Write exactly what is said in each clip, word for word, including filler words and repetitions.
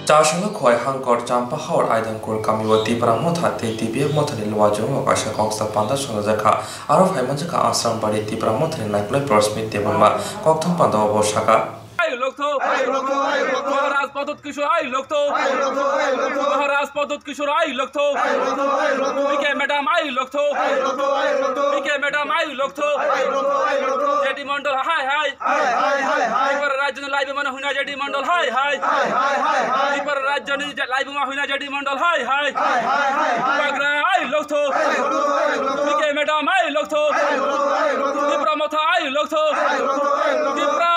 Chasalo Khowai Hangkor Champa Hawar Aidangkul kamio Tipra Motha tei T P F Mothani luajongo kaisa koksa panda swngjak kha. Aro phaimanjak kha Asrambari Tipra Mothani naikolai Prosmit Debbarma kokthum pandao bo sakha. Ai lokto, ai lokto, ai lokto. Maharaj Pradyut Kishore ai lokto, ai lokto, ai lokto. Maharaj Pradyut Kishore ai lokto, ai lokto, ai lokto. P K madam ai lokto, ai lokto, ai lokto. P K madam ai lokto, ai lokto, ai lokto. J D Mandal hai hai. Hai, hai, hai, hai. Tripura rajyoni laibuma no hwna J D Mandal hai hai. Hai, hai, hai, hai. Tripura rajyoni je-, laibuma hwna J D Mandal hai hai. Hai, hai, hai, hai. Bubagra ai lokto. Hai, lokto, hai, lokto. P K madam ai lokto. Hai, lokto, hai, lokto. Tipra Motha ai lokto. Hai, lokto, hai, lokto. Tipra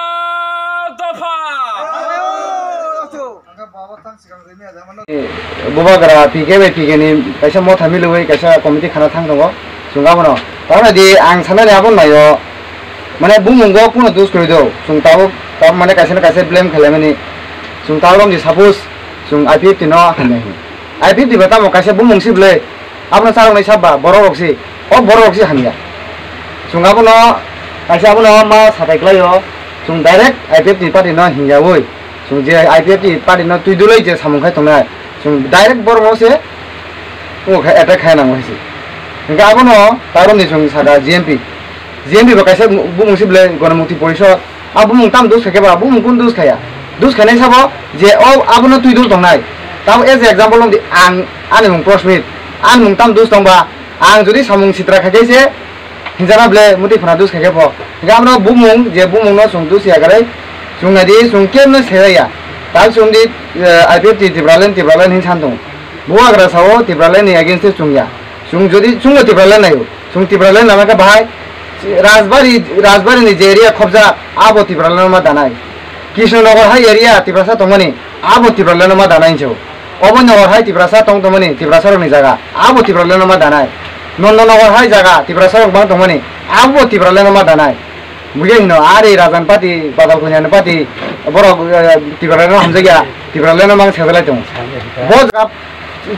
dopha. Hai, lokto. Bubagra P K bai P K ni kaisa motha milwi kaisa committee khana thang tongo. Chwng abono. Tamoni di ang sanani abo naio. Mane bumung go kuno dus kwrwi do. Chwng tabuk, tab mane kaisa na kaisa blame khaimani. Chwng tabuk di suppose chwng I P F T no hwnwi. I P F T ba tamo kaisa bumung si bwle. Abono charok nai sabba borok rok si. O borok rok si hamya. Chwng abono kaisa abono ma satai klaio. Chwng direct I P F T party no hingyawi. Chwng je I P F T party no twi dulai je samung khai tongnai, chwng direct borok no se o khai attack khai nango hai se. Hingke abono taroni chwng saka G M P, G M P bo kaisa bumung si bwle Ganamukti Porishod, a bumung tam dus khaikhe ba, bumung kun dus khaya, dus khainai sabo je o abono twi dul tongnai. Tamo as a example wngdi ang, ani mung Prosmit, ani mung tam dus tongba, ang jodi samung sitra khaikhe se, hinjana bwle muti phana dus khaikhe pho. Hingke abono bumung, je bumung no chwng dus ya kwrwi, chwng nai di, chwng kebo no sejak ya. Tal chwng di, eh, I P F T Tipraland, Tipraland hin san tongo. Bubagra sao Tipraland ni against o chwng ya. Chwng jodi chwngno Tipraland naio, chwng Tipraland nama khe bahai Rajbari, Rajbari ni je area khobjak, abo Tipraland no ma danai. Krishnanagar hai area Tiprasa tongmani, abo Tipraland no ma danai hinso. Obonnagar hai Tiprasa tong tongmani, Tiprasa rokni jaga, abo Tipraland no ma danai. Nandanagar hai jaga, Tiprasa rok bang tongmani, abo Tipraland no ma danai. Buya hino, ari Rajan party, Badal Kanya ni party, borok, eh, Tipraland no hamjakya, Tipraland no mang sejalai tongo. Bo jaga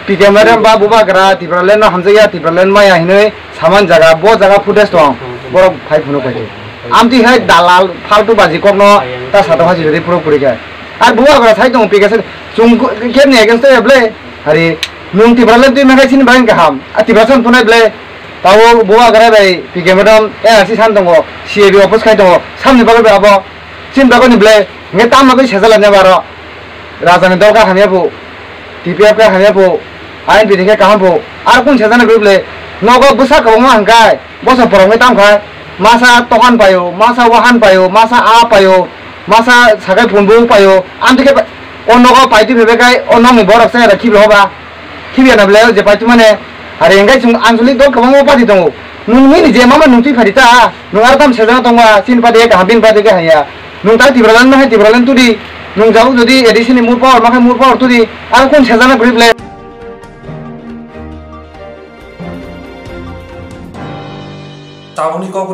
P K madam ba Bubagra, Tipraland no hamjakya, Tipraland maya hinoi, Saman jaga, bo jaga footage tong, borok phai phunuk phai. Amtwi hai dalal, faltu baji kokno ta sato haji jodi phuruk phuri khe. Ar bo abra sai tongo P K se, chwng khe ni against to ble, hari, nwng Tipraland twi makhai sini bagwi kaham, a Tiprasa phunai ble, tabo bo agra bai P K madam N R C san tongo, C A B oppose khai tongo, samni bagwi bai abo, sini bagwi ni ble, nge tam bagwi sejala ne baro, Raja ni dol kha hamya phu, T P F kha hamya phu, I N P ni khe kaham phu, ar kun sejana group le, nogo bwsa kwbangma hwnkhai, Boso porongwi tamo khai, masa tokan paio, masa wahan paio, masa a paio, masa sakai phunbu paio, amtwi khe pa-, o nogo paitwi phaibai khai, o nokni borok chaya da khibi hoba, khibi ana belai o je paitwi mane, are engkai chwng ancholic dol kwbangma party tongo, nwng nini je mama nwng twi phari ta, nwng aro tamo sejana tongma, chini party kaham bini party khe hanya, nwng ta Tipraland no hai Tipraland tudi, nwng jabuk jodi A D C ni more power ma khai more power tudi, aro kun sejana kwrwi belai. Tabukni kok